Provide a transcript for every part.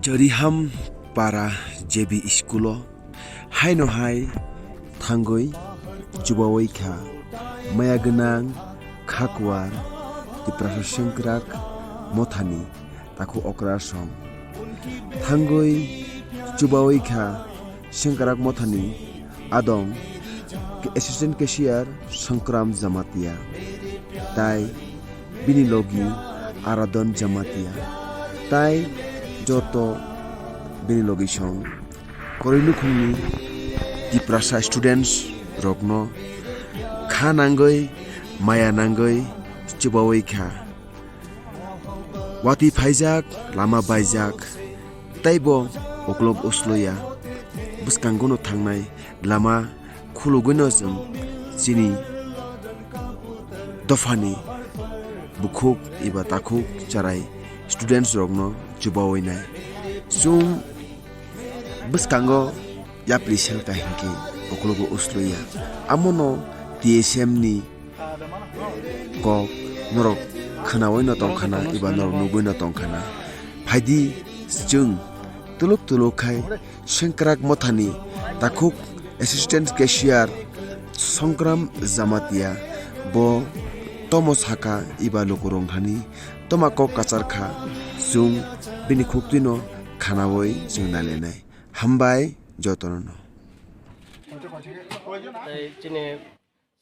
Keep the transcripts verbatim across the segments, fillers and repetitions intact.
Joriham para J B school o haino hai thangwi chubawi kha maya gwnang khakuar Tiprasa sengkrak mothani takhu okra song thangwi chubawi kha sengkrak mothani adong assistant cashier Songkram Jamatia tai bini logi Aradon Jamatia tai joto bini logi song koroi nukhungni Tiprasa students rokno kha nangwi maya nangwi chubawi kha. Watwi phaijak, lama baijak, teibo uklok usloya. Bwskango no thangnai lama khulugwino chwng chini dophani bukhuk eba takhuk cherai students rokno chubawi nai. Chwng bwskango yapri sel ka hinkhe uklogo usloya. Amono T S M ni kok norok khwnawi no tongkhana eba norok nugwi no tongkhana. Phaidi chwng tuluk tuluk khai sengkrak mothani takhuk assistant cashier Songkram Jamatia bo tomo saka eba lukurok hani toma kok kachar kha chwng bini khuktwino khwnawi chwng nailainai. Hambai jotono no. Tei chini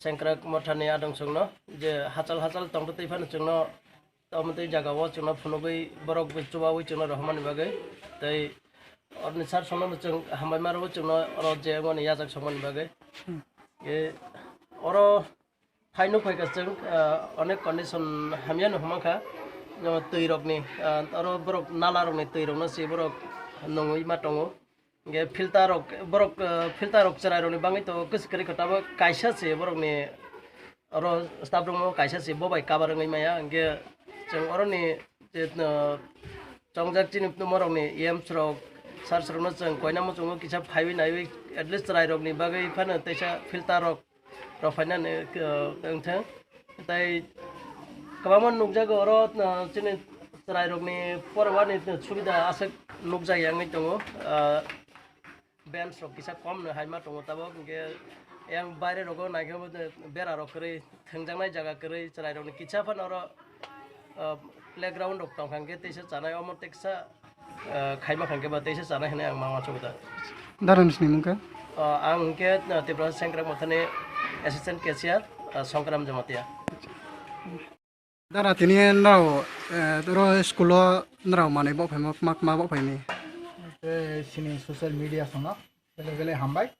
sengkrak mothani adong songno je hachal hachal tongtwi phano chwngno tamo twi jaga o chwngno phunugwi borok bai chubawi chwngno rohormani bagwi tei oroni sar songno chwng hambai maro chwngno oro je wngmani yachak songmani bagwi. Hmm. E oro phai nuk phaikha chwng, ah, onek condition hamya no hwnmankha, ah, twi rokni, ah, oro borok nala rokni twi rokno se borok nungwi ma tongo. Hingke filter rok, borok, eh, filter rok cherai rokni bagwi to kwchwk kwrwi kho, tabuk kaisa se borokni oro staff room o kaisa se bo bai cover wngwi maya. Hingke chwng oroni je, eh, chongjak chini borokni E Ms rok, sir rokno chwng koina muchungo kisa phaiwi naiwi at least cherai rokni bagwi phano teisa filter rok rok phainani, eh, wngthang. Tei kwbangma nukjago oro, eh, chini chwrairokni porwani subida aswk nukjak ya wngwi tongo. Ah, bench rok kisa kom no hai ma tongo tabuk, hwnkhe yang baire rogo naikhe bo berarok kwrwi thwngjaknai jaga kwrwi chwrairokni kisa phano oro, ah, playground rok tongkha hwnkhe teisa chanai omo teksa ah, khaima khankhe ba teisa chanai hinwi ang ma uansukha da. Dara nini mung khe? Ah, ang hwnkhe, ah, Tripura Sengkrak Mothani assistant cashier, ah, Songkram Jamatia. Dara tini nrao, eh, oro school o nrao manwi bo phaima, ma, ma bo phaini? Tei chini social media songno bele bele hambai.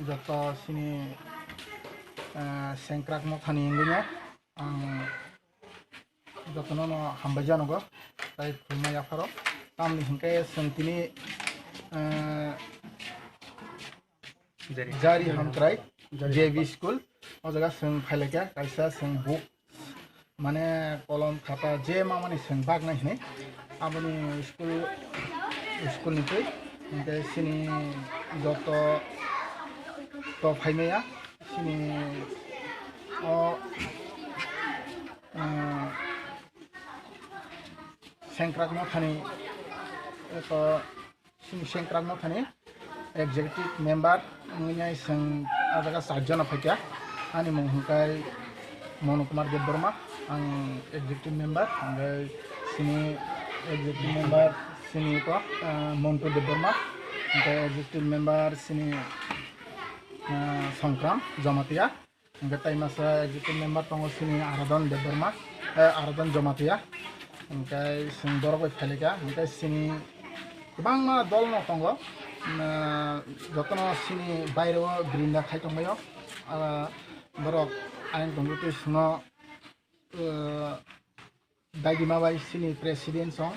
Joto chini, eh, Sengkrak Mothani wngwi no ang jotono no hambai janogo, tai khulumma yapharo. Tamni hinkhe chwng tini, eh, Jari. Jari Hamkrai Jari J B Hamkrai. School, o jaga chwng phailaikha, kaisa chwng book, mane kolom, khata, je ma mani chwng baknai hinwi. Aboni school, school ni twi, hinkhe chini joto to phaimaya, chini o, ah, Sengkrak Mothani, to, chini Sengkrak Mothani executive member wngwi chwng ah jaga charjon no phaikha. Ani mung hwnkhe Monu Kumar Debbarma, ang executive member, hwnkhe chini executive member chini ko, ah, Montu Debbarma, hwnkhe executive member chini, ah, Songkram Jamatia. Hingke tai masa executive member tongo chini Aradon Debbarma, eh, Aradon Jamatia. Hingke chwng borok bai phailika, hingke chini kwbangma dol no tongo. Mm, jotono chini baire o birinda khai tongbaio. Ah, borok ayang tongwi twi chwngno, eh, Dagima bai chini president song,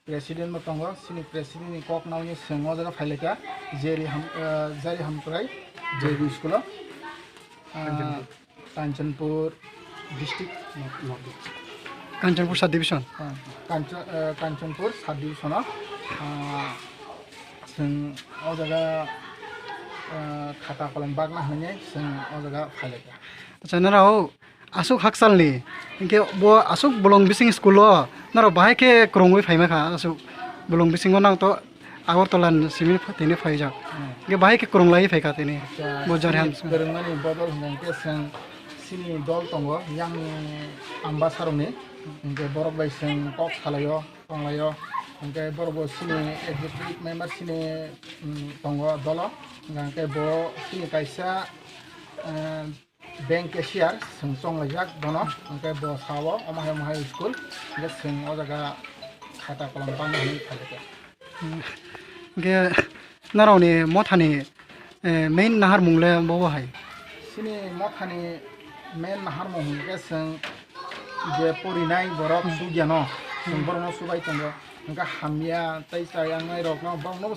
president bo tongo, chini president ni kok naui chwng o jaga phailika, Jeri Ham-, eh, Jari Hamkrai, J B school o, ah, Kanchanpur. Kanchanpur district. North, North East. Kanchanpur sub division. Ah, Kancha-, eh, Kanchanpur sub division o, ah, chwng o jaga, eh, khata kolom bakna hinwi chwng o jaga phailika. Acha, nara o Aswk hakchalni, hinkhe bo aswk bolong bising school o norok bahai khe kwrwngwi phaima kha aswk. Bolong bisingo nang to Agartala ni simi pha-, tini phaijak. Hmm. Ge bahai khe kwrwng lai phaikha tini. Acha, bo Jari chini Hamsung. Kwrwngmani bodol hwnkhe chwng chini dol tongo, yang Ambasarokni. Hwnkhe borok bai chwng kok salaio, tonglaio. Hwnkhe borok bo chini executive member chini, um, tongo dolo. Hwnkhe bo chini kaisa, um, bank cashier chwng chonglaijak bono, hwnkhe bo sao omo hai omo hai school, hwnkhe chwng o jaga khata kolom tangma hwnwi phaikha. Hwnkhe norokni mothani, eh, main naharmung le bo bo hai? Chini mothani main naharmung hwnkhe chwng je porinai borok, hmm, chugyano, chwng, hmm, borokno chubai tongo, hwnkhe hamya tei chayangnairokno borokno